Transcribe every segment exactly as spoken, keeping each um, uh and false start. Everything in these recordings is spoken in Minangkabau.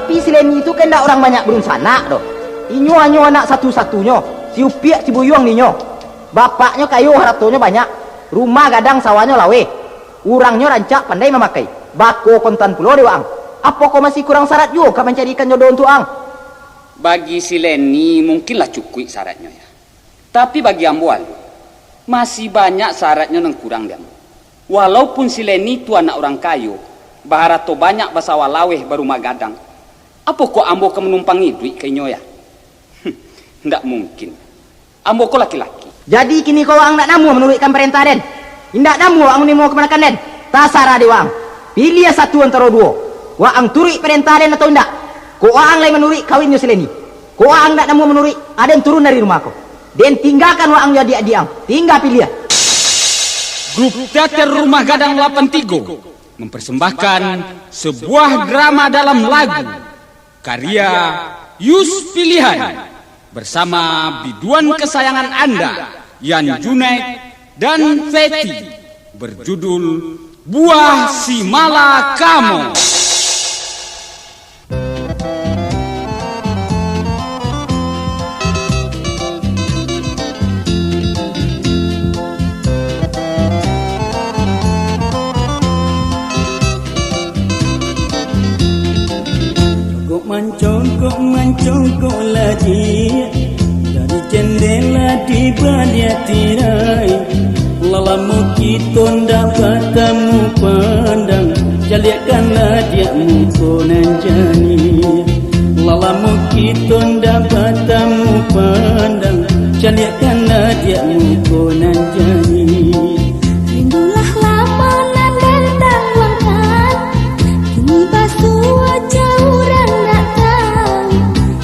Tapi si Leni tu kan ndak urang banyak barunsanak doh. Inyo hanyo anak satu-satunyo, si Upiak si Buyuang dinyo. Bapaknyo kayo, haratonyo banyak, rumah gadang, sawahnyo laweh. Urangnyo rancak, pandai mamakai. Bako kontan pulo dek waang. Apokoh masih kurang sarat juo ka mancarikan jodoh untuak ang? Bagi si Leni mungkin lah cukuik saratnyo, ya. Tapi bagi ambo alun, masih banyak saratnyo nan kurang di ambo. Walaupun si Leni tu anak urang kayo, baharato banyak, basawah laweh, barumah gadang, apokoh ambo ka manumpang iduik ka inyo, ya? Ndak mungkin. Ambo ko laki-laki. Jadi kini ko waang ndak namuah manuruikkan parentah den? Indak namuah waang manarimo kamanakan den? Tasarah dek waang. Piliah satu antaro duo. Waang turuik parentah den atau indak? Kok waang lai manuruik, kawin jo si Leni. Kok waang ndak namuah manuruik, aden turun dari rumah ko. Den tinggakan waang jo adiak-adiak ang. Tingga piliah. Grup Teater Rumah Gadang lapan tigo mempersembahkan sebuah drama dalam lagu, karya Yus Pilihan bersama biduan kesayangan Anda, Yan Junaid dan Feti, berjudul Buah Simalakamo. Congkok mancongkok, mancongkok lagi dari jendela di baliak tirai. Lah lamo kito ndak batamu pandang, caliakkanlah diak muko nan janiah. Lah lamo kito ndak batamu pandang, caliakkanlah diak muko nan janiah. Rindulah lamo nan den tangguangkan, kini basuo jo urang ndak tau.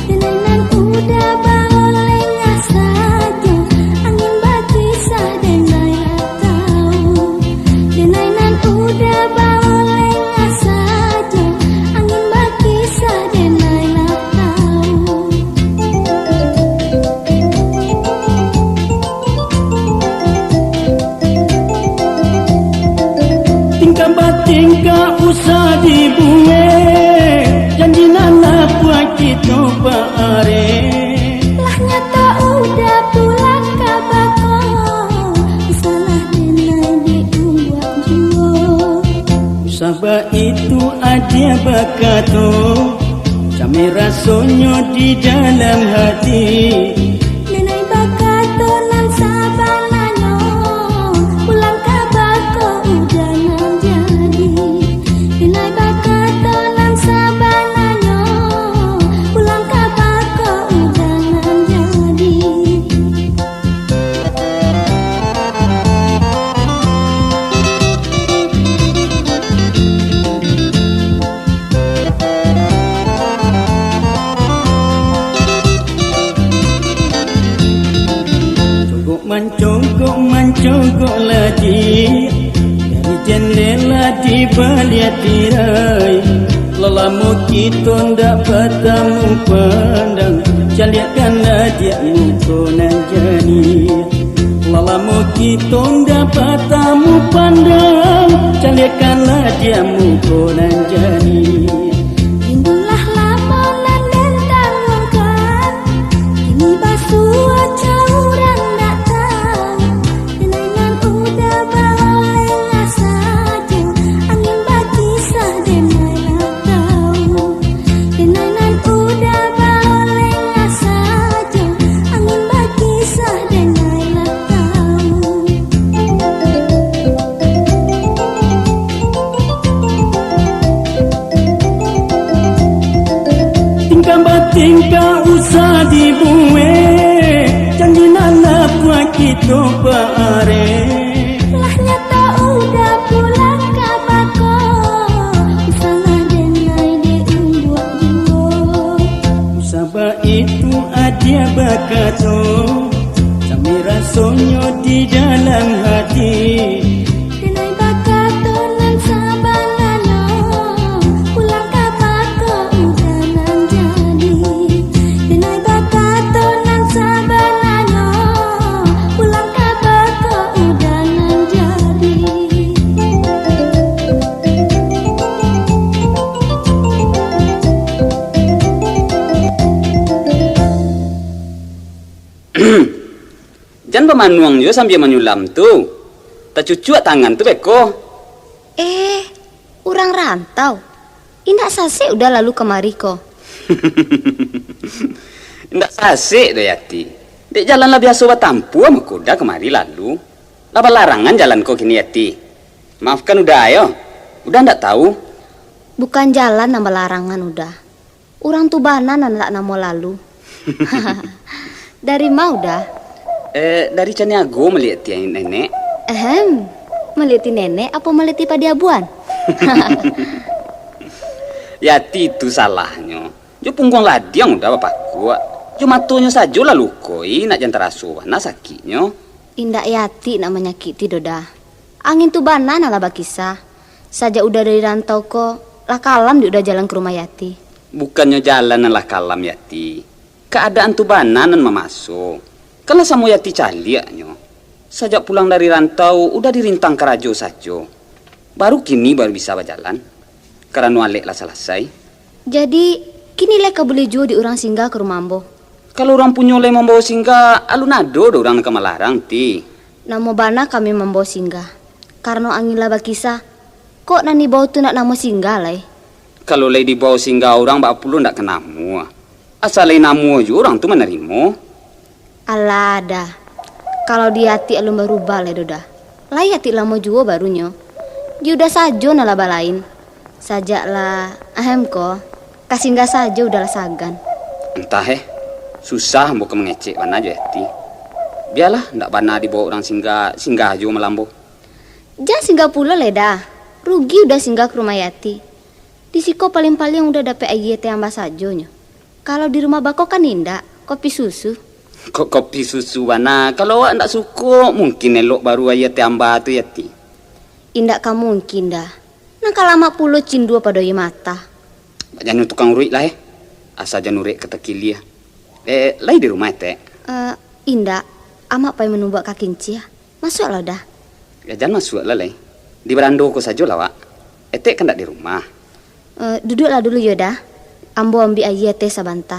Denai nan udah baolengah sajo, angin bakisah denai lah tau. Denai nan udah baolengah sajo, angin bakisah denai lah tau. Tingkah batingkah usah dibuek, janji nan lah buek kito baarek. Lah nyato udah pulang ka bako, usahlah denai diumbuak juo. Usah baitu adiak bakato, cameh rasonyo di dalam hati. Denai bakato nan sabananyo, pulang ka bako udah nan jadi. Denai bakato nan sabananyo, pulang ka bako udah nan jadi. Congkok mancongkok, mancongkok lagi dari jendela di baliak tirai. Lah lamo kito ndak batamu pandang, caliakkanlah diak muko nan janiah. Lah lamo kito ndak batamu pandang, caliakkanlah diak muko nan janiah. Rindulah lamo nan den tangguangkan, kini basuo jo urang ndak tau. Denai nan udah baolengah sajo, angin bakisah denai lah tau. Denai nan udah baolengah sajo, angin bakisah denai lah tau. Tingkah batingkah usah dibuek, janji nan lah buek kito baarek. Lah nyato udah pulang ka bako, usahlah denai diumbuak juo. Usah baitu adiak bakato, cameh rasonyo di dalam hati. Denai bakato nan sabananyo, pulang ka bako udah nan jadi. Denai bakato nan sabananyo, pulang ka bako udah nan jadi. Anuang jo sambia manyulam tu. Tacucuak tangan tu beko. Eh, urang rantau. Indak sasek Uda lalu kamari ko. Indak sasek doh, Yati. Dek jalan lah biaso batampuah, mako Uda kamari lalu. Lah balarangan jalan ko kini, Yati. Maafkan Uda yo. Uda ndak tahu. Bukan jalan nan balarangan, Uda. Urang tu bana nan ndak namuah lalu. Dari ma Uda? Eh, dari Caniago maliek ti nenek. Ehem, maliek ti nenek apo maliek ti padiabuan? Yati tu salahnyo. Jo pungguang ladiang Uda bapakuak. Jo matonyo sajo lah luko, i, nak jan taraso bana sakiknyo. Indak Yati nak manyakiti doh, Da. Angin tu bana nan lah bakisa. Sajak Uda dari rantau ko, lah kalam di Uda jalan ka rumah Yati. Bukannyo jalan nan lah kalam, Yati. Kaadaan tu bana nan mamaso. Kan lah samo Yati caliaknyo. Sajak pulang dari rantau, Uda dirintang karajo sajo. Baru kini baru bisa bajalan. Karano alek lah salasai. Jadi, kini lai ka buliah juo di urang singgah ka rumah ambo. Kalau urang punyo lai mambawo singgah, alun ado doh urang nan ka malarang, Ti. Namuah bana kami mambawo singgah, karano angin lah bakisa. Kok nan dibawo tu ndak namuah singgah lai? Kalau lai dibawo singgah urang, baa pulo ndak ka namuah? Asa lai namuah juo urang tu manarimo. Alah, Da. Kalau di Atik alun barubah lai doh, Da. Lai Atik lamo juo barunyo. Di Uda sajo nan lah balain. Sajak lah, ahem ko, ka singgah sajo Uda lah sagan. Antah, eh. Susah ambo ka mangecek bana jo Yati. Bialah, ndak bana dibawo urang singgah, singgah juo malambo. Jan singgah pulo lai, Da. Rugi Uda singgah ka rumah Yati. Di siko paling-paling Uda dapek aia teh amba sajonyo. Kalau di rumah bako kan indak, kopi susu. Kok kopi susu bana? Kalau awak ndak suko, mungkin elok baru aia teh amba tu, Yati. Indak ka mungkin, Da. Nan ka lamak pulo cindua pado aia mata. Jan tukang uruik lah, eh. Asa jan uruik ka takilia. Eh, lai di rumah, Etek? Eh, indak. Amak pai manubuak ka kincia. Masuaklah, Da. Eh, jan masuaklah, lai. Di barando ko sajolah awak. Etek kan ndak di rumah. Eh, duduaklah dulu yo, Da. Ambo ambiak aia teh sabanta.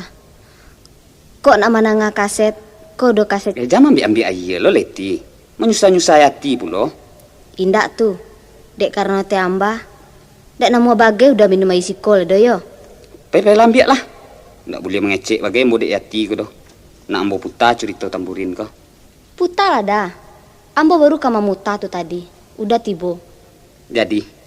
Kok nak mandanga kaset, ko do kaset. Eh, jan ambiak-ambiak aia lo, Leti. Manyusah-nyusah ati pulo. Indak tu. Dek karano teh amba, dak namuah bagai Uda minum aia siko lai doh yo. Pai, pai lah ambiak lah. Ndak buliah mangecek bagai ambo dek Yati ko doh. Nak ambo puta curito tamburin ko. Putalah, Da. Ambo baru ka mamuta tu tadi. Uda tibo. Jadi.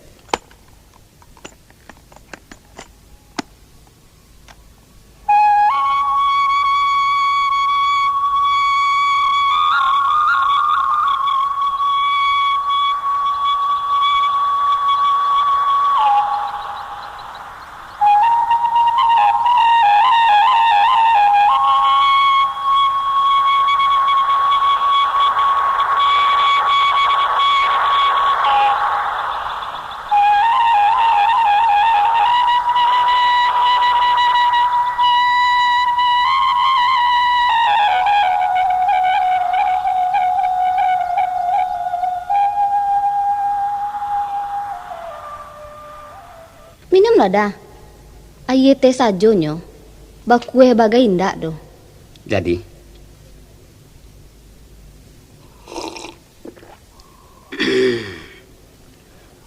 Minumlah, Da. Aia teh sajonyo, bakueh bagai indak doh. Jadi,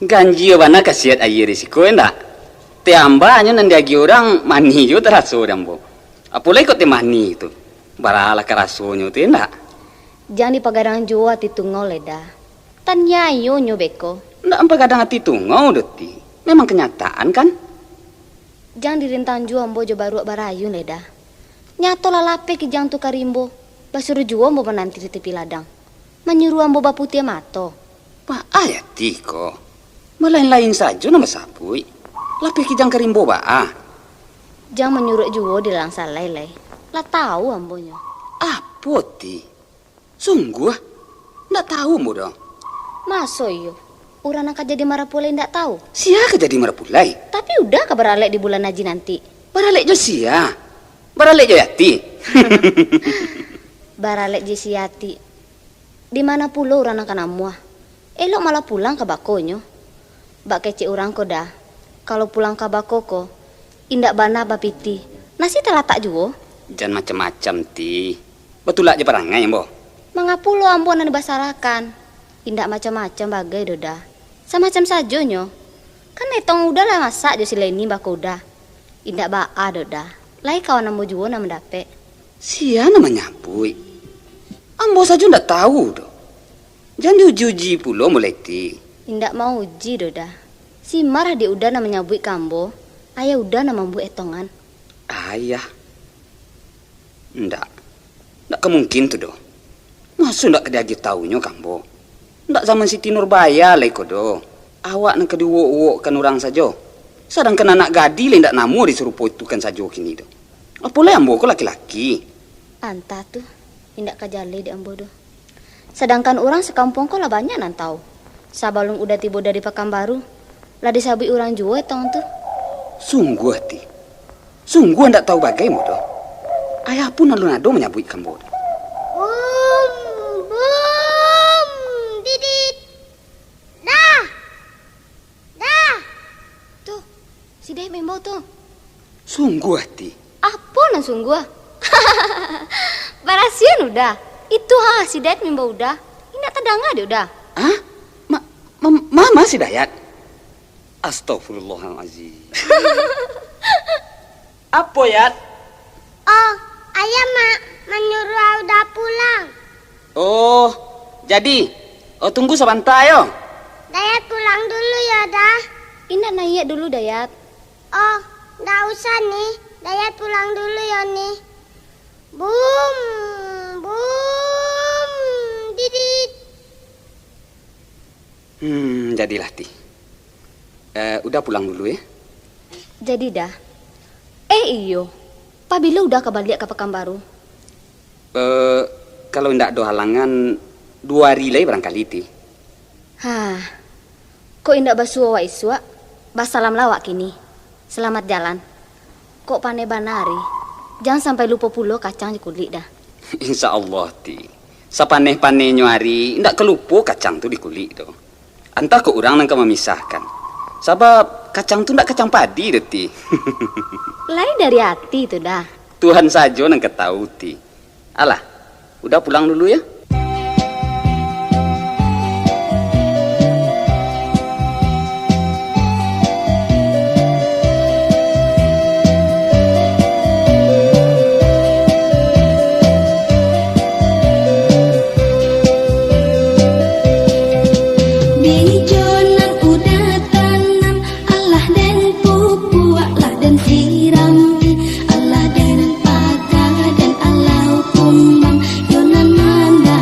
ganjia bana kasiat aia di siko, indak? Teh amba nyo nan diagiah urang manih juo taraso di ambo. Apo lai kok teh manih tu? Baralah karasonyo tu, indak? Jan dipagadang juo ati tungau lai, Da. Taniayo nyo beko. Ndak ampagadang ati tungau doh, Ti. Memang kanyataan, kan? Jan dirintang juo ambo jo baruak barayun lai, Da. Nyato lah lapeh kijang tu ka rimbo, basuruah juo ambo mananti di tapi ladang. Manyuruah ambo baputiah mato. Baa Yati ko? Malain-lain sajo nan basabuik. Lapeh kijang ka rimbo baa? Jan manyuruak juo di lalang salai lai. Lah tau ambo nyo. Apo, Ti? Sungguah? Ndak tau ambo doh. Maso iyo? Urang nan ka jadi marapulai ndak tau? Sia ka jadi marapulai? Tapi Uda ka baralek di bulan haji nanti. Baralek jo sia? Baralek jo Yati? Baralek jo si Yati. Di mana pulo urang nan ka namuah? Elok malah pulang ka bakonyo. Bak kecek urang ko, Da. Kalau pulang ka bako ko, indak bana bapitih. Nasi talatak juo. Jan macam-macam, Ti. Batulak jo parangai ambo. Mangapo lo ambo nan dibasarahkan? Indak macam-macam bagai doh, Da. Samacam sajonyo. Kan etong Uda lah masak jo si Leni bako Uda. Indak baa doh, Da. Lai kawan ambo juo nan mandapek. Sia nan manyabuik? Ambo sajo ndak tahu doh. Jan diuji-uji pulo ambo lai ti. Indak mauji doh, Da. Si Mar adiak Uda nan manyabuik ka ambo, ayah Uda nan mambuek etongan. Ayah? Ndak. Ndak ka mungkin tu doh. Maso ndak ka diagiah tahunyo ka ambo? Ndak zaman Siti Nurbaya lai ko doh. Awak nan ka diuwok-uwokkan urang sajo. Sadangkan anak gadih lai ndak namuah disuruh poitukan sajo kini doh. Apo lai ambo ko laki-laki. Antah tu, indak ka jaleh dek ambo doh. Sadangkan urang sakampuang ko lah banyak nan tahu. Sabalun Uda tibo dari Pakanbaru, lah disabuik urang juo etong tu. Sungguah ti. Sungguah ndak tahu bagai ambo doh. Ayah pun alun ado manyabuik ka ambo doh. Bum, bum, didit. Dah. Dah. Tuh, si Dayat maimbau tu. Sungguah ti. Apo nan sungguah? Barasian Uda. Itu ha, si Dayat maimbau Uda. Indak tadanga dek Uda. Hah? Ma, ma, ma, ma si Dayat? Astagfirullahalazim. Apo, Yat? Oh, ayah ma-, manyuruah Uda pulang. Oh, jadi, oh, tunggu sabanta yo. Dayat pulang dulu yo, Dah. Indak naiak dulu, Dayat. Oh, ndak usah ni. Dayat pulang dulu yo ni. Bum, bum, didit. Hmm, jadilah ti. Eh, Uda pulang dulu yo. Jadi, Dah. Eh, iyo. Pabilo Uda ka baliak ka Pakanbaru? Eh, kalau indak ado halangan, duo ari lai barangkali ti. Hah. Kok indak basuo awak isuak, basalamlah awak kini. Salamat jalan. Kok paneh bana ari, jan sampai lupo pulo kacang di kulik, Dah. Insya Allah ti. Sapaneh-panehnyo ari, indak ka lupo kacang tu di kulik tu. Antah kok urang nan ka mamisahkan. Sabab kacang tu ndak kacang padi doh ti. Lai dari ati tu, Dah. Tuhan sajo nan ka tahu ti. Alah, Uda pulang dulu yo. Bijo nan Uda tanam, alah den pupuak, lah den sirami, alah den paga, den alau kumbang, yo nan manda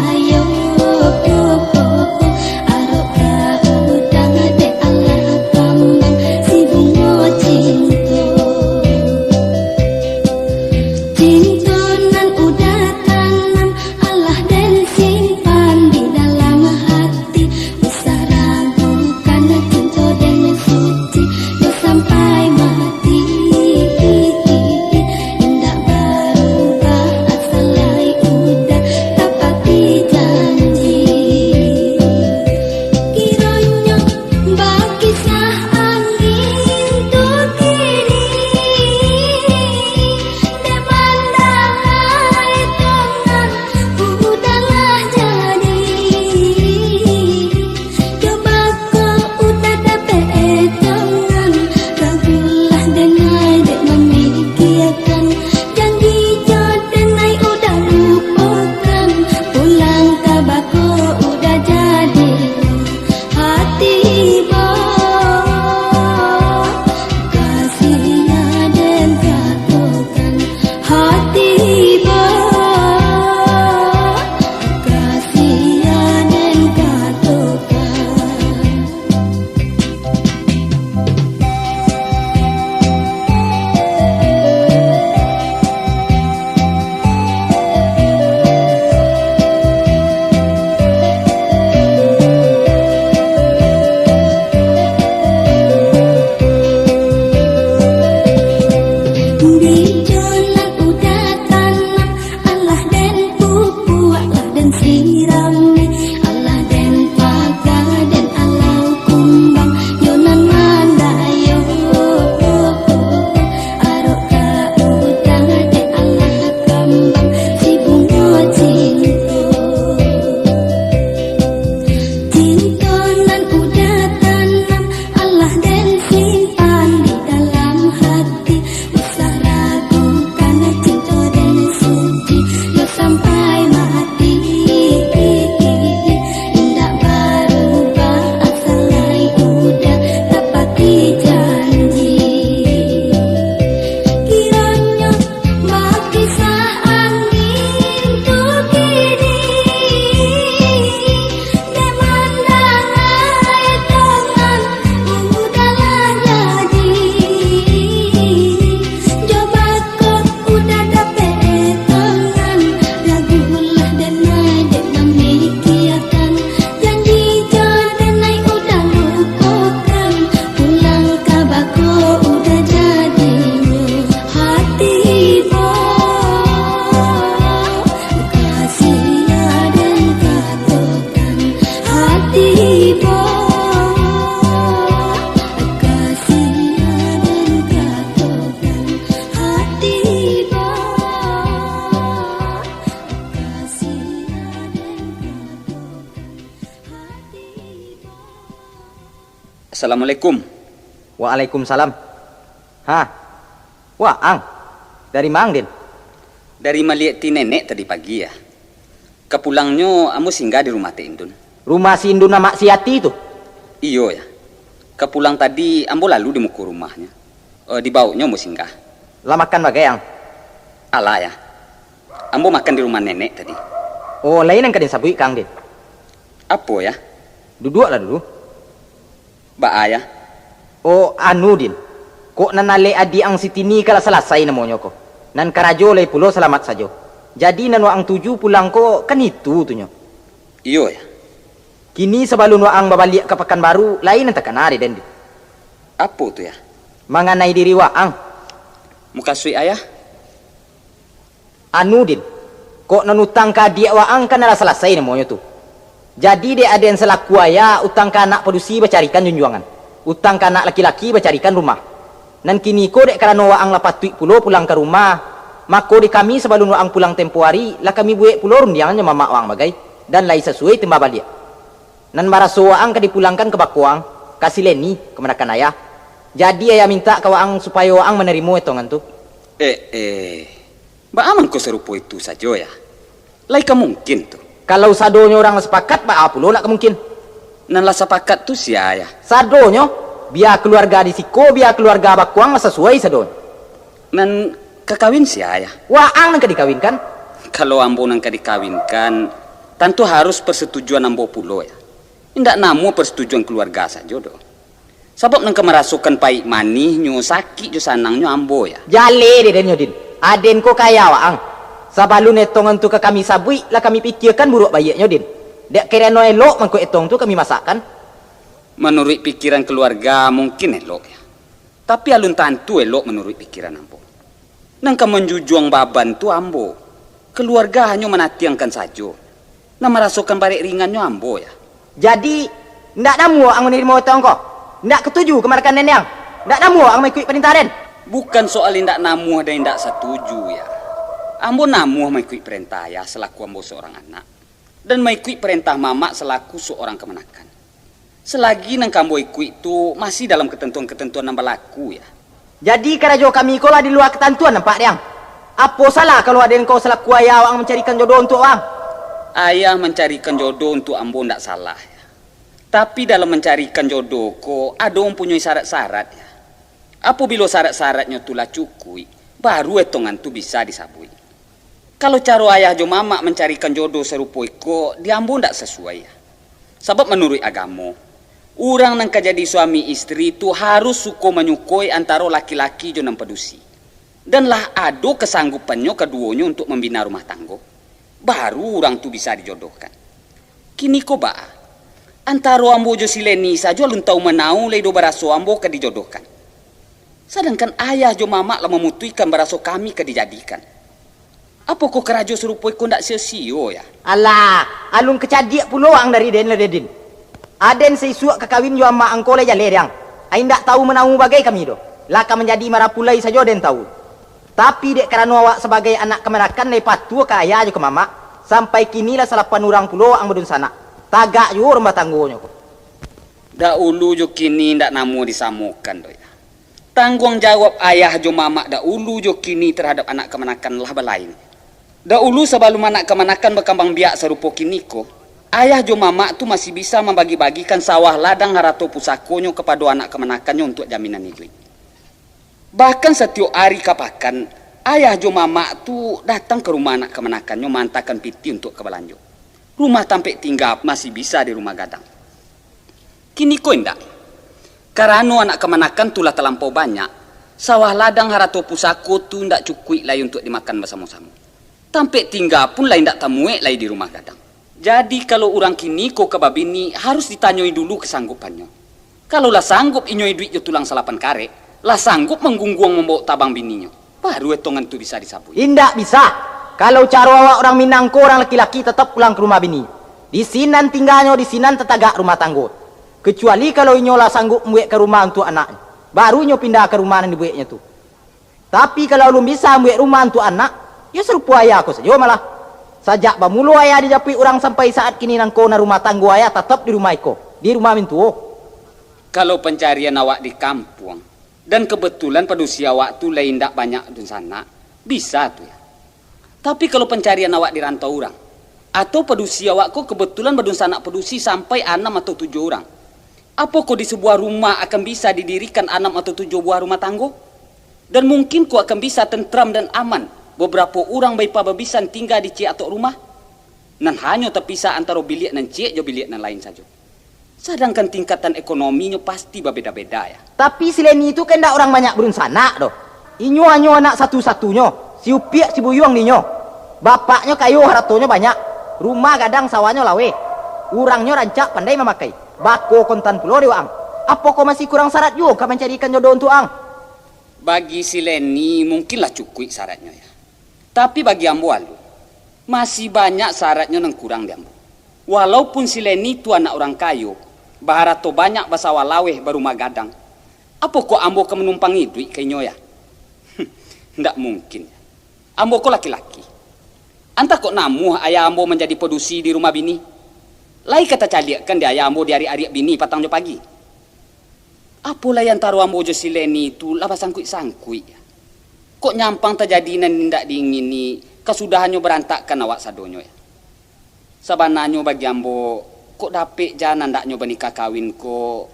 Assalamualaikum. Waalaikumsalam. Ha. Waang. Dari ma ang, Din? Dari maliek ti nenek tadi pagi, ya. Kapulangnyo ambo singgah di rumah Tek Indun. Rumah si Indun amak si Ati tu? Iyo, ya. Kapulang tadi ambo lalu di muko rumahnyo. Eh, dibaoknyo ambo singgah. Lah makan bagai ang? Alah, ya. Ambo makan di rumah nenek tadi. Oh, lai nan ka den sabuik ka ang, Din. Apo, ya? Duduaklah dulu. Baa, ya? Oh, anu, Din. Kok nan alek adiak ang si Tini ka lah salasai namonyo ko. Nan karajo lai pulo salamat sajo. Jadi nan waang tuju pulang ko kan itu tu nyo. Iyo, ya. Kini sabalun waang babaliak ka Pakanbaru, lai nan takana dek den, Din. Apo tu, ya? Manganai diri waang. Mukasuik ayah? Anu, Din, kok nan utang ka adiak waang kan lah salasai namonyo tu. Jadi, dek aden salaku ayah, utang ka anak padusi bacarikan junjuangan. Utang ka anak laki-laki bacarikan rumah. Nan kiniko dek karano waang lah patuik pulo pulang ka rumah, mako di kami sabalun waang pulang tempo ari, lah kami buek pulo rundiangan jo mamak waang bagai, dan lai sasuai timbal baliak. Nan baraso waang ka dipulangkan ka bako ang, ka si Leni, kamanakan ayah. Jadi, ayah mintak ka waang supayo waang manarimo etongan tu. Eh, eh. Baa mangko sarupo itu sajo, ya? Lai ka mungkin tu. Kalau sadonyo urang lah sapakat, baa pulo nak ka mungkin? Nan lah sapakat tu sia, ya? Sadonyo, bia kaluarga di siko, bia kaluarga bako ang lah sasuai sadonyo. Nan ka kawin sia, ya? Waang nan ka dikawinkan. Kalau ambo nan ka dikawinkan, tantu harus persetujuan ambo pulo, ya. Indak namuah persetujuan kaluarga sajo doh. Sabab nan ka marasokan paik manihnyo, sakik jo sanangnyo ambo, ya. Jaleh dek den nyo, Din. Aden ko kaya waang. Sabalun etongan tu ka kami sabuik, lah kami pikiakan buruak baiaknyo, Din. Dek karano elok mangko etong tu kami masakkan. Manuruik pikiran kaluarga mungkin elok, ya. Tapi alun tantu elok manuruik pikiran ambo. Nan ka manjujuang baban tu ambo. Kaluarga hanyo manatiangkan sajo. Nan marasokan barek ringannyo ambo, ya. Jadi, ndak namuah ang manarimo etong ko? Ndak katuju kamanakan den? Ndak namuah ang maikuik parentah den? Bukan soal indak namuah dan indak satuju, ya. Ambo namuah maikuik parentah ayah salaku ambo saurang anak, dan maikuik parentah mamak salaku saurang kamanakan. Salagi nan ka ambo ikuik tu masih dalam katantuan-katantuan nan balaku, ya. Jadi, karajo kami ko lah di lua katantuan nampak, Diang. Apo salah kalau aden ko salaku ayah waang mancarikan jodoh untuak waang? Ayah mancarikan jodoh untuak ambo ndak salah, ya. Tapi, dalam mancarikan jodoh ko, ado mampunyoi syarat-syarat, ya. Apabilo syarat-syaratnyo tu lah cukuik, baru etongan tu bisa disabuik. Kalau caro ayah jo mamak mancarikan jodoh sarupo iko, di ambo ndak sasuai. Sabab manuruik agamo, urang nan ka jadi suami istri tu harus suko manyukoi antaro laki-laki jo nan padusi. Dan lah ado kasanggupannyo kaduonyo untuak mambina rumah tanggo, baru urang tu bisa dijodohkan. Kiniko baa? Antaro ambo jo si Leni sajo alun tahu manau lai doh baraso ambo ka dijodohkan. Sadangkan ayah jo mamak lah mamutuihkan baraso kami ka dijadikan. Apokoh karajo sarupo iko ndak sio-sio, ya? Alah, alun kacadiak pulo ang dari den lah, Din. Aden saisuak ka kawin jo amak ang ko lai jaleh, Diang. Ai indak tahu manau bagai kami doh. Lah ka manjadi marapulai sajo den tahu. Tapi dek karano awak sabagai anak kamanakan lai patuah ka ayah jo ka mamak, sampai kini lah salapan urang pulo ang badunsanak. Tagak juo rumah tanggonyo ko. Dahulu jo kini indak namuah disamokan doh, ya. Tangguang jawab ayah jo mamak dahulu jo kini tarhadap anak kamanakan lah balain. Dahulu sabalun anak kamanakan bakambang biak sarupo kiniko, ayah jo mamak tu masih bisa mambagi-bagikan sawah ladang harato pusakonyo kapado anak kamanakannyo untuak jaminan iduik. Bahkan satiok ari ka pakan, ayah jo mamak tu datang ka rumah anak kamanakannyo maantakan pitih untuak ka balanjo. Rumah tampek tingga masih bisa di rumah gadang. Kiniko indak. Karano anak kamanakan tu lah talampau banyak, sawah ladang harato pusako tu indak cukuik lai untuak dimakan basamo-samo. Tampek tingga pun lah indak tamuek lai di rumah gadang. Jadi, kalau urang kiniko ka babini, harus ditanyoi dulu kasanggupannyo. Kalau lah sanggup inyo iduik jo tulang salapan karek, lah sanggup manggungguang mambawok tabang bininyo, baru etongan tu bisa disabuik. Indak bisa. Kalau caro awak urang Minang ko, urang laki-laki tatap pulang ka rumah bini. Di sinan tingganyo, di sinan tatagak rumah tanggo. Kecuali kalau inyo lah sanggup mambuekkan rumah untuak anaknyo, baru inyo pindah ka rumah nan dibueknyo tu. Tapi, kalau alun bisa mambuek rumah untuak anak, yo sarupo ayah ko sajo malah. Sajak bamulo ayah dijapuik urang sampai saat kini nangko, nan rumah tanggo ayah tatap di rumah iko, di rumah mintuo. Kalau pancarian awak di kampuang, dan kebetulan padusi awak tu lai indak banyak dunsanak, bisa tu ya. Tapi kalau pancarian awak di rantau urang, atau padusi awak ko kebetulan badunsanak padusi sampai anam atau tujuah urang, apokoh di sabuah rumah akan bisa didirikan anam atau tujuah buah rumah tanggo? Dan mungkin ko akan bisa tentram dan aman, babarapo urang baipa babisan tingga di ciek atok rumah, nan hanyo tapisah antaro biliak nan ciek jo biliak nan lain sajo. Sadangkan tingkatan ekonominyo pasti babeda-beda, ya. Tapi si Leni tu kan ndak urang banyak barunsanak doh. Inyo hanyo anak satu-satunyo, si Upiak si Buyuang dinyo. Bapaknyo kayo, haratonyo banyak. Rumah gadang, sawahnyo laweh. Urangnyo rancak, pandai mamakai. Bako kontan pulo dek waang. Apokoh masih kurang syarat juo ka mancarikan jodoh untuak ang? Bagi si Leni mungkinlah cukuik syaratnyo, ya. Tapi bagi ambo alun, masih banyak syaratnyo nan kurang di ambo. Walaupun si Leni tu anak urang kayo, baharato banyak, basawah laweh, barumah gadang, apokoh ambo ka manumpang iduik ka inyo, ya? Ndak mungkin. Ambo ko laki-laki. Antah kok namuah ayah ambo manjadi padusi di rumah bini. Lai ka tacaliakkan di ayah ambo di ariak-ariak bini patang jo pagi. Apo lai antaro ambo jo si Leni tu lah basangkuik-sangkuik. Kok nyampang tajadi nan indak diingini, kasudahannyo barantakkan awak sadonyo, ya. Sabananyo bagi ambo, kok dapek ja nan andaknyo banikah kawin ko,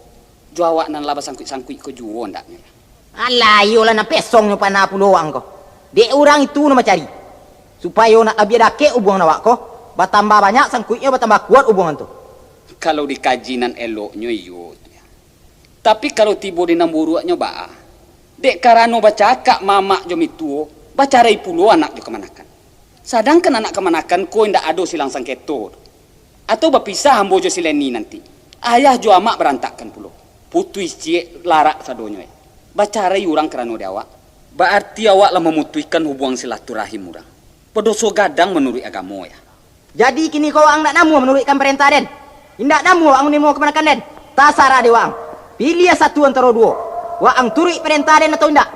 jo awak nan lah basangkuik-sangkuik ko juo andaknyo, ya. Alah, iyolah, nan pesongnyo panah pulo waang ko. Dek urang itu nan mancari, supayo nak labiah dakek ubuangan awak ko, batambah banyak sangkuiknyo, batambah kuat ubuangan tu. Kalau dikaji nan eloknyo, iyo tu, ya. Tapi kalau tibo di nan buruaknyo, baa? Dek karano bacakak mamak jo mituo, bacarai pulo anak jo kamanakan. Sadangkan anak kamanakan ko indak ado silang sangketo doh. Atau bapisah ambo jo si Leni nanti, ayah jo amak barantakkan pulo. Putuih ciek larak sadonyo, eh. Bacarai urang karano di awak, baarti awak lah mamutuihkan hubuang silaturahim urang. Badoso gadang manuruik agamo, ya. Jadi, kini ko waang ndak namuah manuruikkan parentah den? Indak namuah waang manarimo kamanakan den? Tasarah dek waang. Piliah satu antaro duo. Waang turuik parentah den atau indak?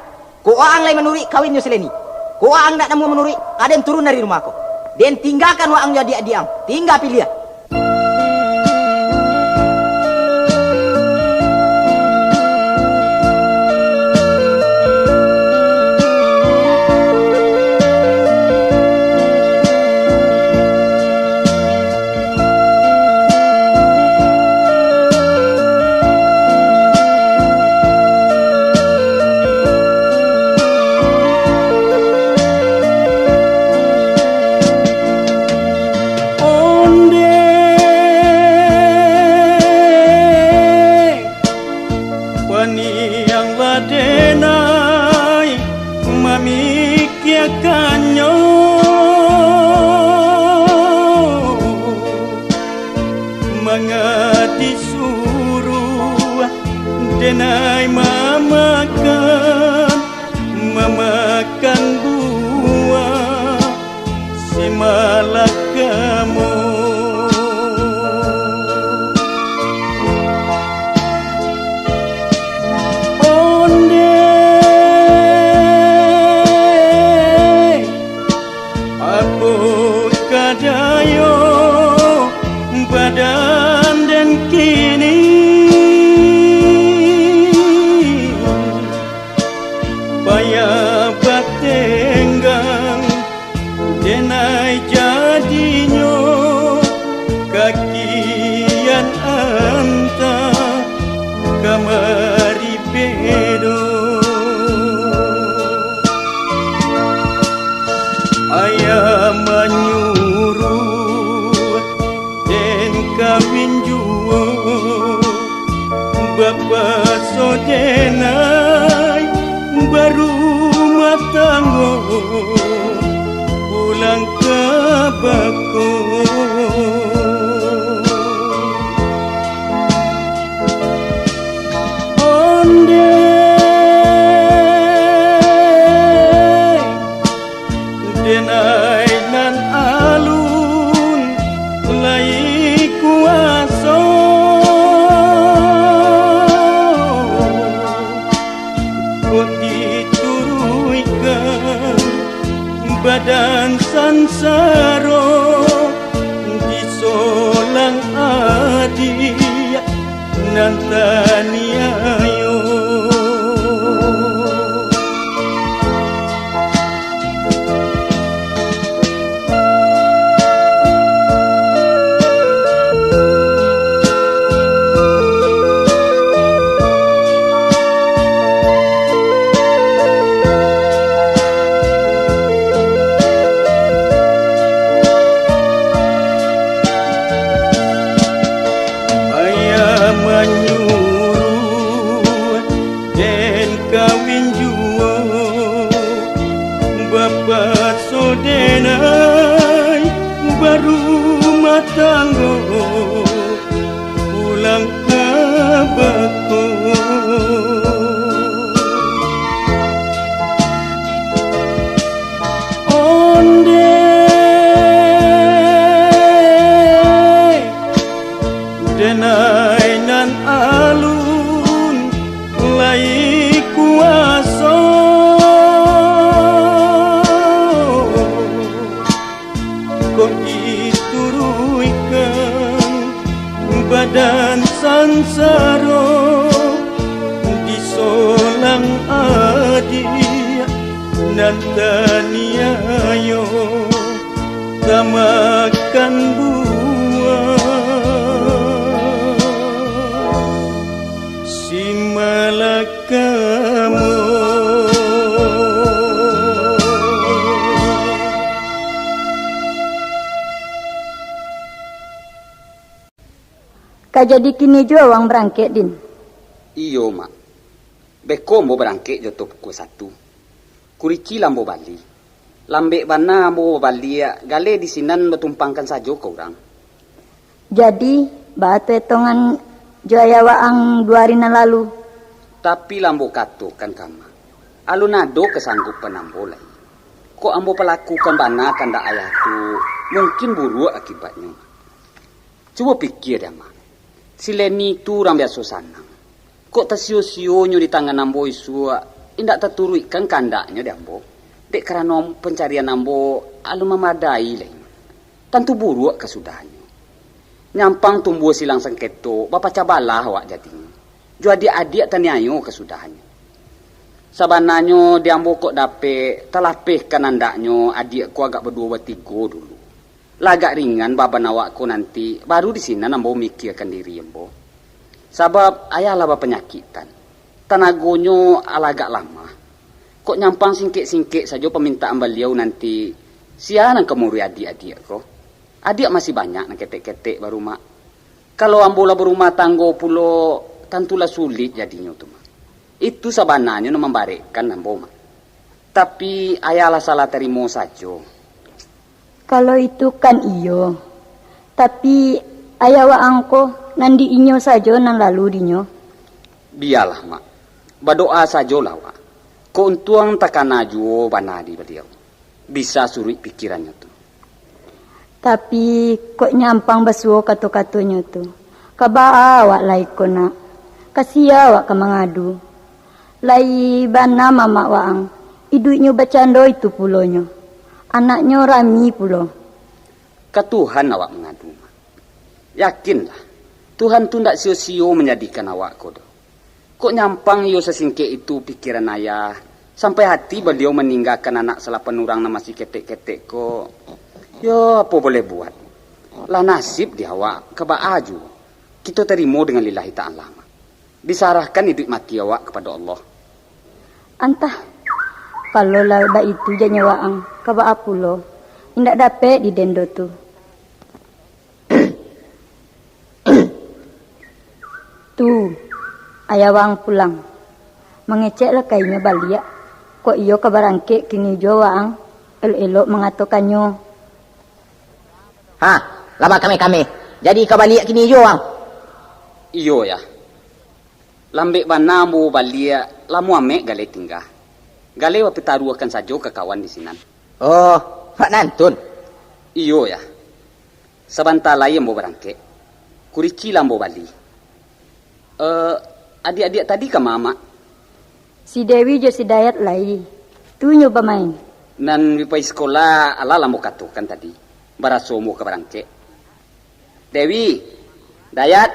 Kok waang lai manuruik kawin jo si Leni. Kok waang ndak namuah manuruik, ka den turun dari rumah ko. Den tinggakan waang jo adiak-adiak ang. Tingga piliah. Onde paniang lah denai mamikiakannyo, manga disuruah denai mamakan, mamakan buah si malakamo. Onde, apo ka dayo badan den kini? Payah batenggang, denai jadinyo, kakian antah kamari bedo. Ayah manyuruah den kawin juo, bapaso denai barumah tanggo, pulang ka bako. Onde, denai nan alun lai kuaso, kok dituruikkan badan sansaro, disolang adiak dan taniayo. Ayah manyuruah den kawin juo, bapaso denai barumah tanggo, pulang ka bako. Onde, denai nan alun lai kuaso, kok dituruikan badan sansaro, disolang adiak nan taniayo, tamakan buah si malakamo. Ka jadi kini juo waang barangkek, Din? Iyo, Mak. Beko ambo barangkek jo tu pukua satu. Kurici lah ambo bali. Lambek bana ambo babaliak, galeh di sinan batumpangkan sajo ka urang. Jadi, baa tu etongan jo ayah waang duo ari nan lalu? Tapi lah ambo katokan ka Mak, alun ado kasanggupan ambo lai. Kok ambo palakukan bana kandak ayah tu, mungkin buruak akibatnyo. Cubo pikia dek Mak. Si Leni tu urang biaso sanang. Kok tasio-sionyo di tangan ambo isuak, indak taturuikkan kandaknyo dek ambo, dek karano pancarian ambo alun mamadai lai. Tantu buruak kasudahannyo. Nyampang tumbuah silang sangketo, bapacah balah awak jadinyo. Jo adiak-adiak taniayo kasudahannyo. Sabananyo di ambo kok dapek, talapehkan andaknyo adiak ko agak baduo batigo dulu. Lah agak ringan baban awak ko nanti, baru di sinan ambo mikiakan diri ambo. Sabab ayah lah bapanyakitan, tanagonyo alah agak lamah. Kok nyampang singkek-singkek sajo pamintaan baliau nanti, sia nan ka mauruih adiak-adiak ko? Adiak masih banyak nan ketek-ketek baru, Mak. Kalau ambo lah barumah tanggo pulo, tantulah sulik jadinyo tu, Mak. Itu sabananyo nan mambarekkan ambo, Mak. Tapi, ayah lah salah tarimo sajo. Kalau itu kan iyo, tapi, ayah waang ko nan di inyo sajo nan lalu dinyo. Bialah, Mak. Badoa sajolah awak. Kok untuang takana juo bana di baliau. Bisa suruik pikirannyo tu. Tapi, kok nyampang basuo kato-katonyo tu. Ka baa awak lai ko, Nak? Ka sia awak ka mangadu? Lai bana mamak waang, iduiknyo bacando itu pulonyo. Anaknyo rami pulo. Ka Tuhan awak mangadu, Mak. Yakinlah, Tuhan tu ndak sio-sio manjadikan awak ko doh. Kok nyampang iyo sasingkek itu pikiran ayah, sampai hati baliau maninggakan anak salapan urang nan masih ketek-ketek ko. Yo, apo boleh buat? Lah nasib di awak, ka baa juo. Kito tarimo dengan lillahi ta'ala, Mak. Disarahkan iduik mati awak kapado Allah. Antah, kalau lah baitu janyo waang, ka baa pulo, indak dapek didendo tu. Tu, ayah waang pulang. Mangeceklah ka inyo baliak. Kok iyo ka barangkek kini juo waang, elok-elok mangatokannyo. Ha, lah bakameh-kameh. Jadi ka baliak kini juo waang? Iyo, Yah. Lambek bana ambo baliak, lamo amek galeh tingga. Galeh bapitaruahkan sajo ka kawan di sinan. Oh, Pak Nantun? Iyo, Yah. Sabanta lai ambo barangkek. Kurici lah ambo bali. Eh, adiak-adiak tadi kama, Mak? Si Dewi jo si Dayat lai. Tu nyo bamain. Nan bi pai sikola, alah lah ambo katokan tadi. Baraso ambo ka barangkek. Dewi, Dayat.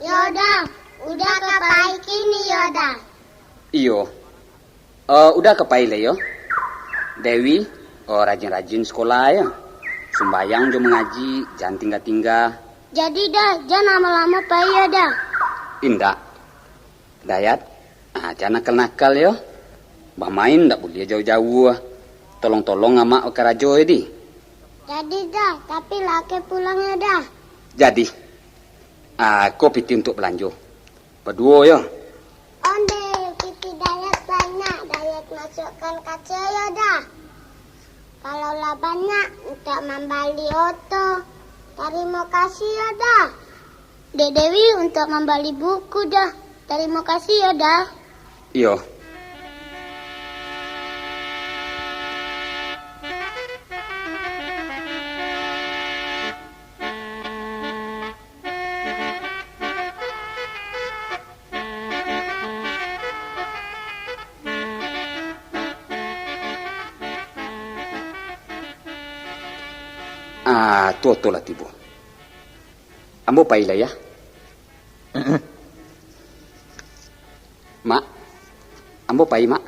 Yo, Da. Uda ka pai kini yo, Da? Iyo. Eh, Uda ka pai lai yo. Dewi, oh, rajin-rajin sikola yo. Sumbayang jo mangaji, jan tingga-tingga. Jadi, Da, jan lamo-lamo pai yo, Da? Indak. Dayat, ah, jan nakal-nakal yo. Bamain ndak buliah jauah-jauah. Tolong-tolong amak bakarajo yo, di. Jadi, Da, tapi lah ka pulang yo, Da? Jadi. Ah, ko pitih untuak balanjo. Baduo yo. Ondeh, pitih Dayat banyak, Dayat masuakkan kaco yo, Da. Kalau lah banyak, untuak mambali oto. Tarimo kasih yo, Da. Dek Dewi untuak mambali buku, Da. Tarimo kasih yo, Da. Iyo. Ah, tu oto lah tibo. Ambo pai lah, ya. Mak, ambo pai, Mak.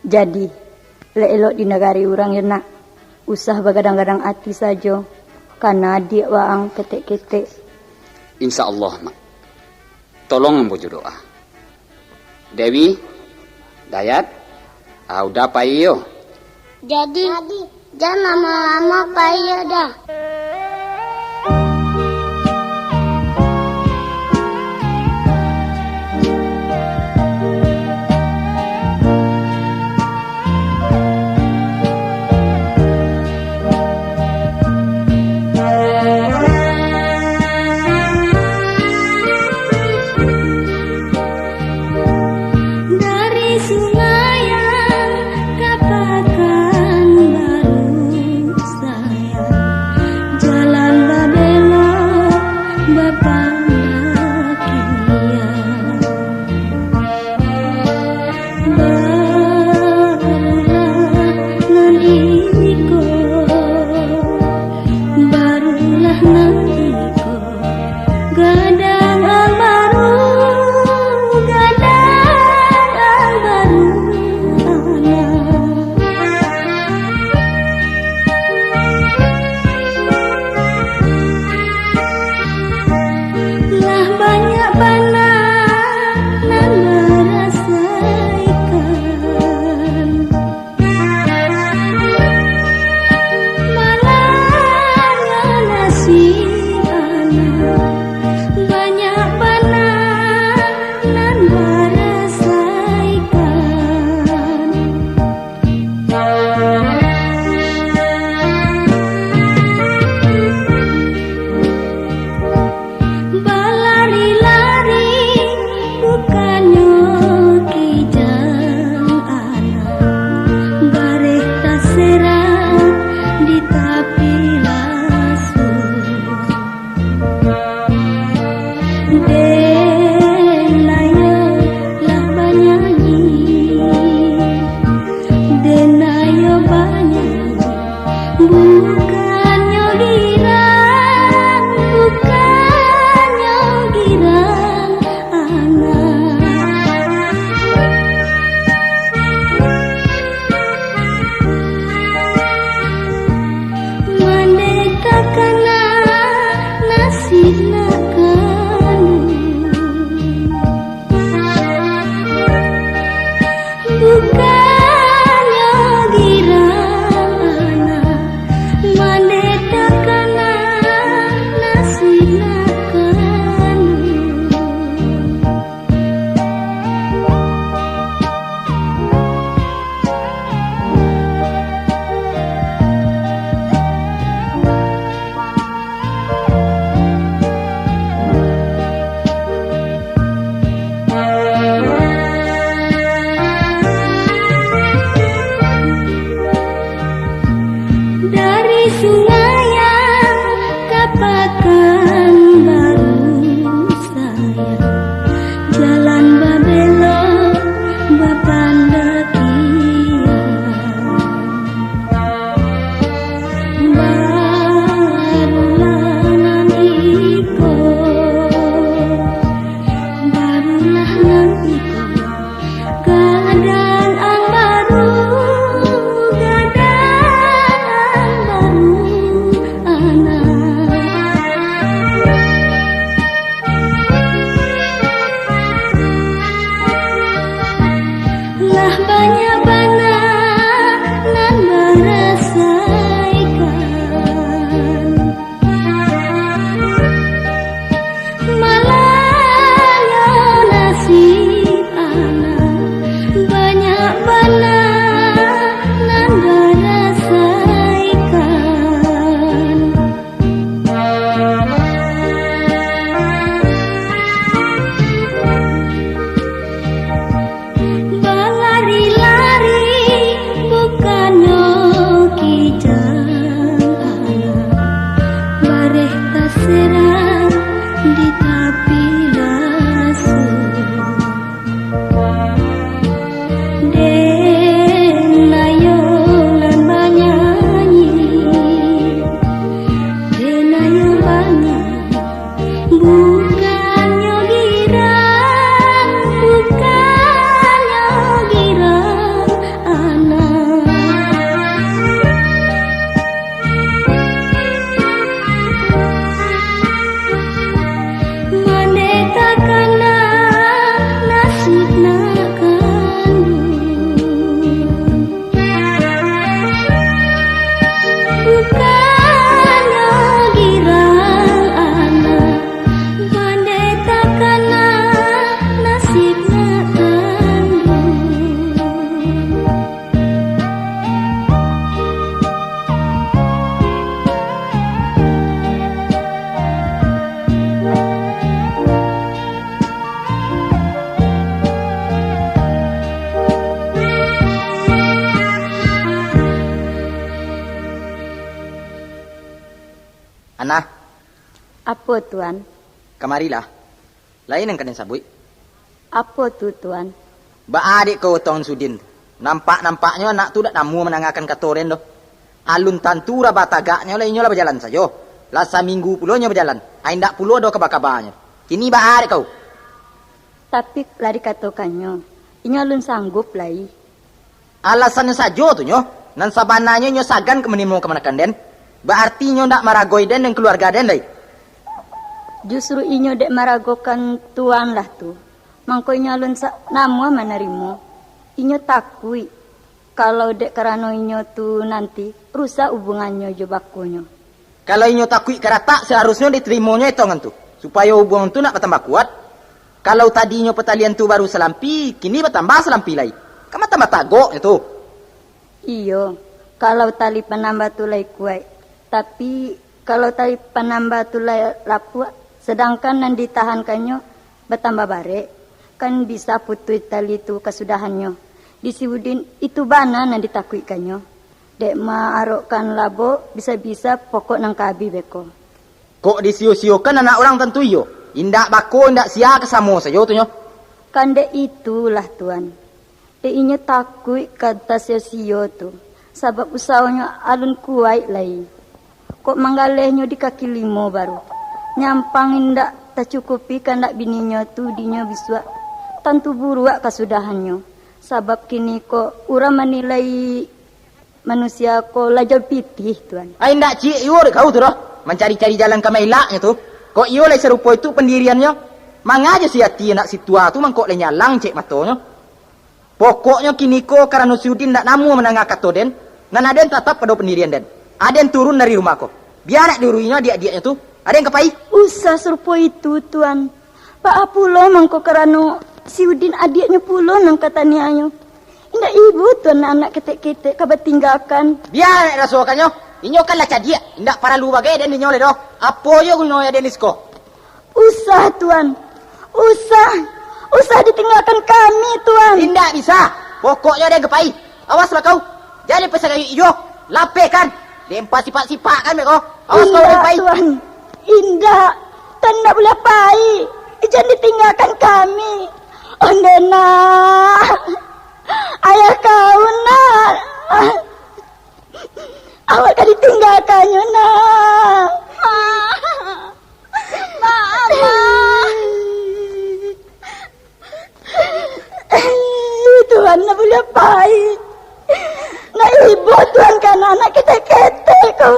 Jadi, elok-elok di nagari urang yo, Nak. Usah bagadang-gadang ati sajo, kana adiak waang ketek-ketek. Insya Allah, Mak. Tolong ambo jo doa. Dewi, Dayat, ah, Uda pai yo. Jadi, jan lamo-lamo pai yo, Da. Dari Sumayan ka Pakanbaru sayang, jalan babelok bapandakian. Barulah nan iko, barulah nan iko. Gadang ang baru, gadang ang baru, anak. Lah banyak bana nan marasaikan. Malahnya nasib anak, banyak bana nan marasaikan. Balari-lari bukannyo kijang anak, bareh taserak di tapi lasuang. Den ayo lah banyanyi, den ayo banyanyi. Bukannyo girang, bukannyo girang anak. Mandeka kana nasib nak kanu. Apo, Tuan? Kamarilah. Lai nan ka den sabuik. Apo tu, Tuan? Baa dek kau, Tuan Sudin? Nampak-nampaknyo anak tu dak namuah mandangakan kato den doh. Alun tantu urang batagaknyo lah inyo lah bajalan sajo. Lah saminggu pulo inyo bajalan, ai indak pulo ado kaba-kabanyo. Kini baa dek kau? Tapi lah dikatokannyo, inyo alun sanggup lai. Alasannyo sajo tu nyo, nan sabananyo inyo sagan ka manarimo kamanakan den. Baarti inyo ndak maragoi den dan kaluarga den lai. Justru inyo dek maragokan Tuan lah tu, mangko inyo alun sa-, namuah manarimo. Inyo takuik, kalau dek karano inyo tu nanti rusak ubungannyo jo bakonyo. Kalau inyo takuik ka ratak, saharusnyo ditarimonyo etongan tu, supayo ubuangan tu nak batambah kuat. Kalau tadinyo patalian tu baru salampi, kini batambah salampi lai, kan batambah tagoknyo tu. Iyo, kalau tali panambah tu lai kuaik, tapi kalau tali panambah tu lai lapuak, sadangkan nan ditahankannyo batambah barek, kan bisa putuih tali tu kasudahannyo. Di si Udin, itu bana nan ditakuikkannyo. Dek maarokkan labo, bisa-bisa pokok nan ka abih beko. Kok disio-siokan anak urang tantu iyo? Indak bako, indak sia, ka samo sajo tu nyo. Kan dek itulah, Tuan. Dek inyo takuik ka tasio-sio tu, sabab usahonyo alun kuaik lai. Kok manggalehnyo di kaki limo baru, nyampang indak tacukupi kandak bininyo tu dinyo bisuak, tantu buruak kasudahannyo. Sabab kiniko urang manilai manusia ko lah jauah pitih, Tuan. Ai, indak ciek iyo dek kau tu doh, mancari-cari jalan ka maelaknyo tu. Kok iyo lai sarupo itu pandiriannyo, manga jo si Ati anak si tuo tu mangko lai nyalang cek matonyo. Pokoknyo kiniko karano si Udin ndak namuah mandanga kato den, nan aden tatap pado pandirian den. Aden turun dari rumah ko. Bia nak diuruinyo adiak-adiaknyo tu, aden ka pai. Usah sarupo itu, Tuan. Baa pulo mangko karano si Udin adiaknyo pulo nan ka taniayo. Indak ibo Tuan anak ketek-ketek ka batinggakan. Bia nak rasokannyo, inyo kan lah cadiak, indak paralu bagai den dinyo lai doh. Apo jo gunonyo den di siko? Usah, Tuan. Usah. Usah ditinggakan kami, Tuan. Indak bisa. Pokoknyo den ka pai. Awaslah kau. Jan dipasagayuik iyo. Lapehkan. Den pasipak-sipakkan beko. Awas kau, den ka pai. Indak, Tuan. Indak. Tuan indak buliah pai. Jan ditinggakan kami. Onde, Nak. Ayah kau, Nak. Awak ka ditinggakannyo, Nak. Ma, Ma, Ma. Tuan ndak buliah pai. Ndak ibo Tuan ka anak ketek-ketek ko.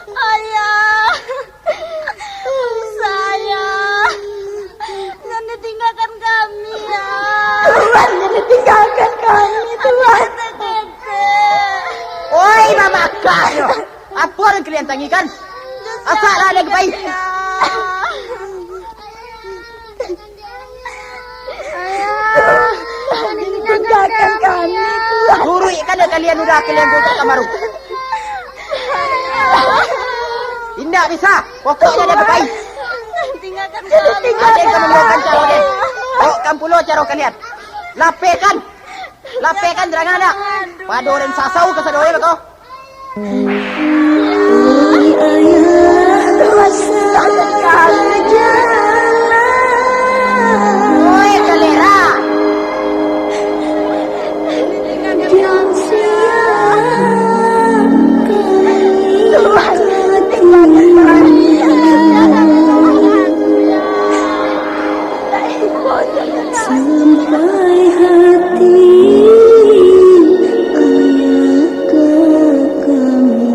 Ayah. Usah, Ayah. Jan ditinggakan kami, Yah. Tuan, jan ditinggakan kami, Tuan. Oi, mamakah yo. Apo nan kalian tangikan? Asak lah den ka pai. Ayah, tinggakan kami, Tuan. Turuikkan dek kalian udah kalian buka kamar tu. Indak bisa. Pokoknyo den ka pai. Tinggakan kami. Aden ka mambaokan caro den. Baokan pulo caro kalian. Lapehkan. Lapehkan, jangan ada. Pado den sasau kasadonyo ko. Oi, kalera. Sampai hati ayah ka kami.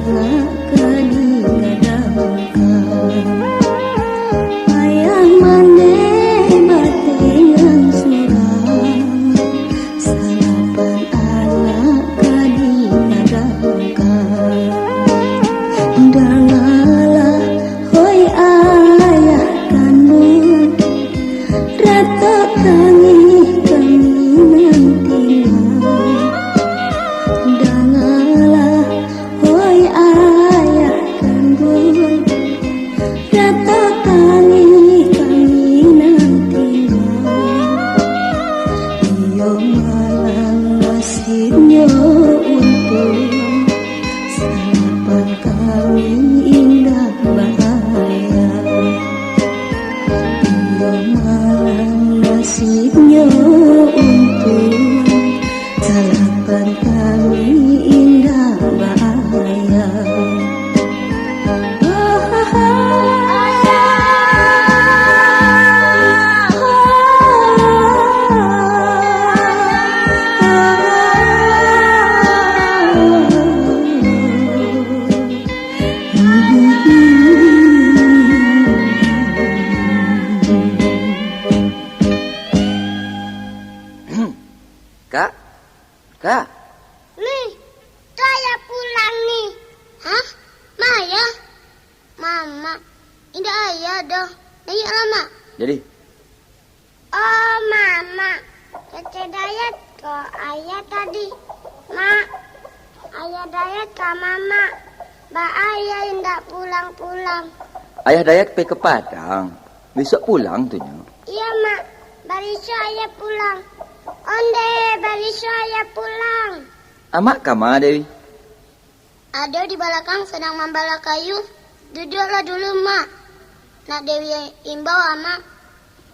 Ka digadangkan, ayah mandeh batenggang surang, salapan anak ka digadangkan. Dangalah, hoi ayah kanduang, ratok tangih kami nan tingga. Dangalah, hoi ayah kanduang, ratok tangih kami nan tingga. Iyo malang nasibnyo untuang, salapan kami indak baayah. Iyo malang nasibnyo untuang, salapan kami indak baayah. Kak, Kak. Nih, tu ayah pulang nih. Hah? Ma ayah? Mamak. Indak ayah doh. Ayah lah, Mak. Jadi? Oh, Mamak. Kecek Dayat ko ayah tadi. Mak, ayah Dayat ka Mamak. Baa ayah indak pulang-pulang? Ayah Dayat pai ka Padang. Bisuak pulang tu nyo. Iyo, Mak. Bariso ayah pulang. Ondeh, bariso ayah pulang. Amak kama, Dewi? Ado di balakang sadang mambala kayu. Duduaklah dulu, Mak. Nak Dewi imbau, Amak.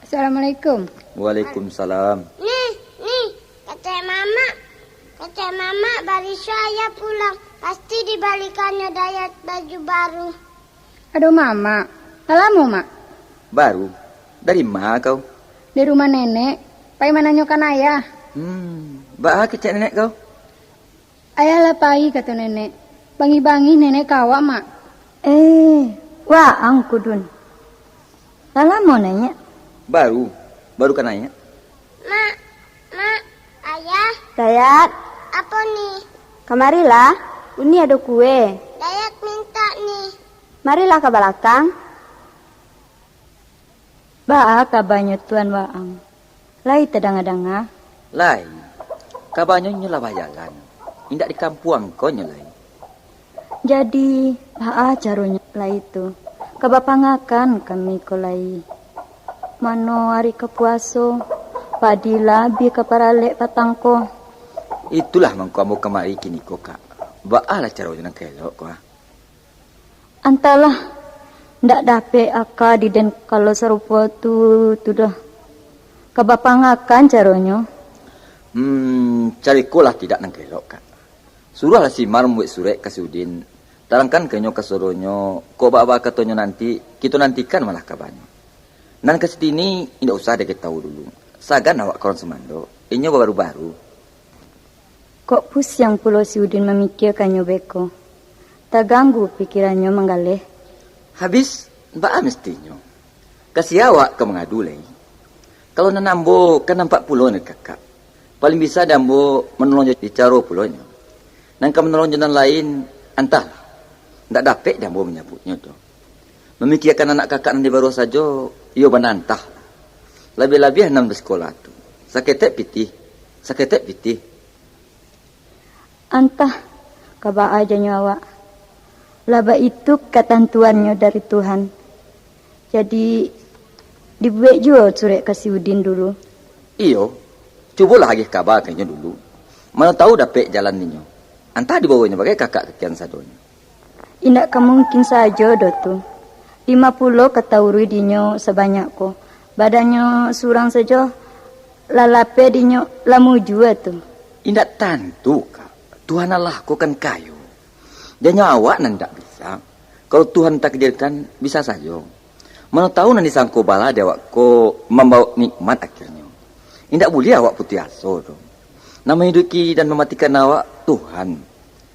Assalamualaikum. Waalaikumsalam. Nih, nih, kecek Mamak. Kecek Mamak, bariso ayah pulang. Pasti dibalikan nyo Dayat baju baru. Aduh, Mamak. Lah lamo, Mak? Baru. Dari ma kau? Dari rumah nenek. Pai mananyokan ayah. Hmm, baa kecek nenek kau? Ayah lah pai, kato nenek. Bangih-bangih nenek ka awak, Mak. Eh, waang kudun. Lah lamo naiak? Baru, baru ka naiak. Mak, Mak, Ayah. Dayat. Apo ni? Kamarilah, uni ado kue. Dayat mintak ni. Marilah ka balakang. Baa kabanyo Tuan Waang? Lai tadanga-danga? Lai. Kabanyo inyo lah bajalan. Indak di kampuang ko nyo lai. Jadi, baa caronyo lai tu? Ka bapangakan kami ko lai. Mano ari ka puaso, padi lah abih ka paralek patang ko. Itulah mangko ambo kamari kiniko, Kak. Baa lah caronyo nan ka elok ko, ah? Antahlah, ndak dapek aka di den kalau sarupo tu, tu doh. Ka bapangakan caronyo? Hmm, cari ko lah tidak nan ka elok, Kak. Suruahlah si Mar mambuek surek ka si Udin. Tarangkan ka inyo kasadonyo, kok baa-baa katonyo nanti, kito nantikan malah kabanyo. Nan ka Siti ni, indak usah diketahui dulu. Sagan awak ka urang sumando, inyo baru-baru. Kok pusiang pulo si Udin mamikirkannyo beko. Taganggu pikirannyo manggaleh. Habis, baa mestinyo? Ka sia awak ka mangadu lai? Kalau nan ambo, kan nampak pulo nyo kakak. Paling bisa di ambo manolong jo di caro pulo nyo. Nan ka manolong jo nan lain, antahlah. Ndak dapek di ambo manyabuiknyo tu. Mamikiakan anak kakak nan di baruah sajo, iyo bana antahlah. Labiah-labiah nan basikola tu. Saketek pitih, saketek pitih. Antah, ka baa janyo awak. Lah baitu katantuannyo dari Tuhan. Jadi, dibuek juo surek ka si Udin dulu. Iyo, cubolah agih kaba ka inyo dulu. Mano tahu dapek jalan inyo. Antah dibawa inyo bagai kakak kakian sadonyo. Indak ka mungkin sajo doh tu. Dima pulo ka tauruih dinyo sabanyak ko. Badannyo surang sajo, lah lapeh dinyo, lah mujua tu. Indak tantu, Kak. Tuhan Allah ko kan kayo. Janyo awak nan indak bisa. Kalau Tuhan takdirkan, bisa sajo. Mano tahu nan disangko bala di awak ko mambaok nikmat akhirnyo. Indak buliah awak putuih aso tu. Nan mahiduiki dan mamatikan awak, Tuhan.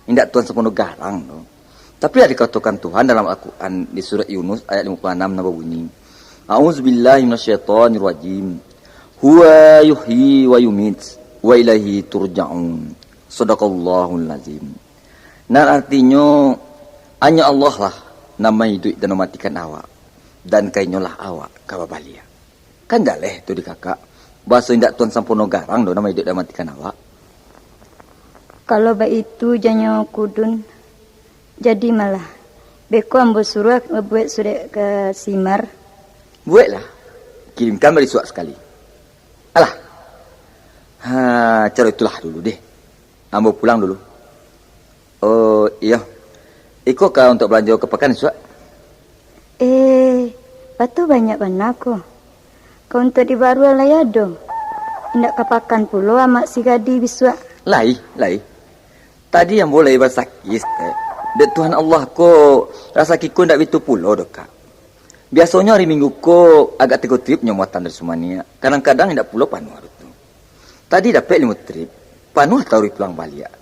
Indak Tuan Sampono Garang tu. Tapi lah dikatokan Tuhan dalam Al-Quran di surat Yunus ayat limo puluah anam nan babunyi, "A'udzubillahi minasyaitonirrajim. Huwa yuhyi wa yumit, wa ilaihi turja'un." Sadaqallahul azim. Nan artinyo, hanyo Allah lah nan maiduik dan mamatikan awak, dan ka Inyo lah awak ka babaliak. Kan jaleh tu di kakak, baso indak Tuan Sampono Garang doh nan maiduik dan mamatikan awak. Kalau baitu janyo Kudun, jadi malah. Beko ambo suruah babuek surek ka Simar. Bueklah, kirimkan bari suak sakali. Alah, ha, caro itulah dulu deh. Ambo pulang dulu. Oh, iyo. Iko ka untuak balanjo ka pakan isuak? Eh, batu banyak bana ko. Ka untuak di baruah lai ado. Indak ka pakan pulo amak si Gadi bisuak? Lai, lai. Tadi ambo lai basakik saketek. Dek Tuhan Allah ko, rasaki ko indak bitu pulo doh, Kak. Biasonyo ari Minggu ko agak tigo trip nyo muatan dari Sumaniak. Kadang-kadang indak pulo panuah tu. Tadi dapek limo trip, panuah taruih pulang baliak.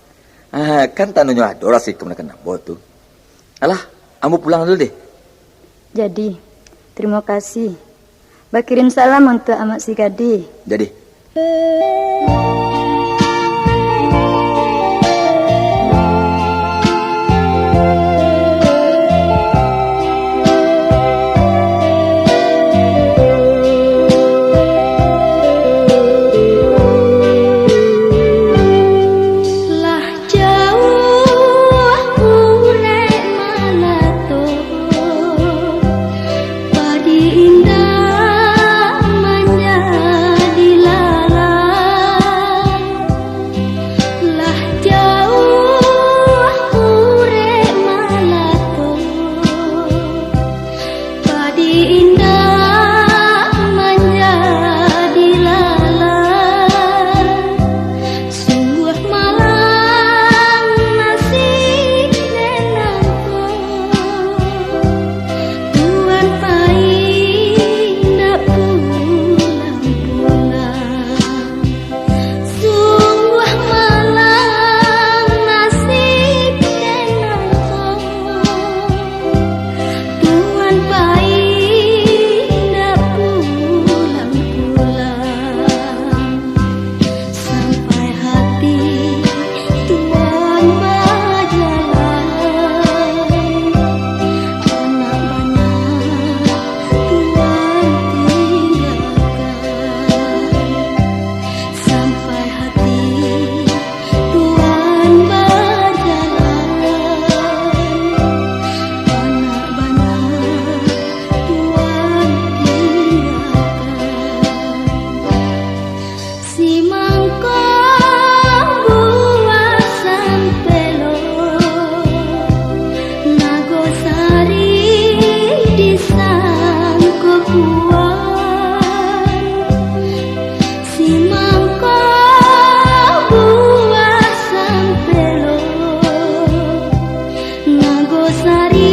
Ah, kan tandonyo ado rasaki ko manakan ambo tu. Alah, ambo pulang dulu deh. Jadi, tarimo kasih. Bakirim salam untuak amak si Gadi. Jadi. Lah jauah urek malato, padi indak manjadi lalang. Lah jauah urek malato, padi indak manjadi lalang. Sungguah malang nasib den nangko, Tuan pai indak pulang-pulang. Sungguah malang nasib den nangko, Tuan pai indak pulang-pulang. Sampai hati Tuan bajalan, anak bana Tuan tinggalkan. Sampai hati Tuan bajalan, anak bana Tuan tinggalkan. Si mangko buah sampelo, nago sari disangko puan. Si mangko buah sampelo, nago sari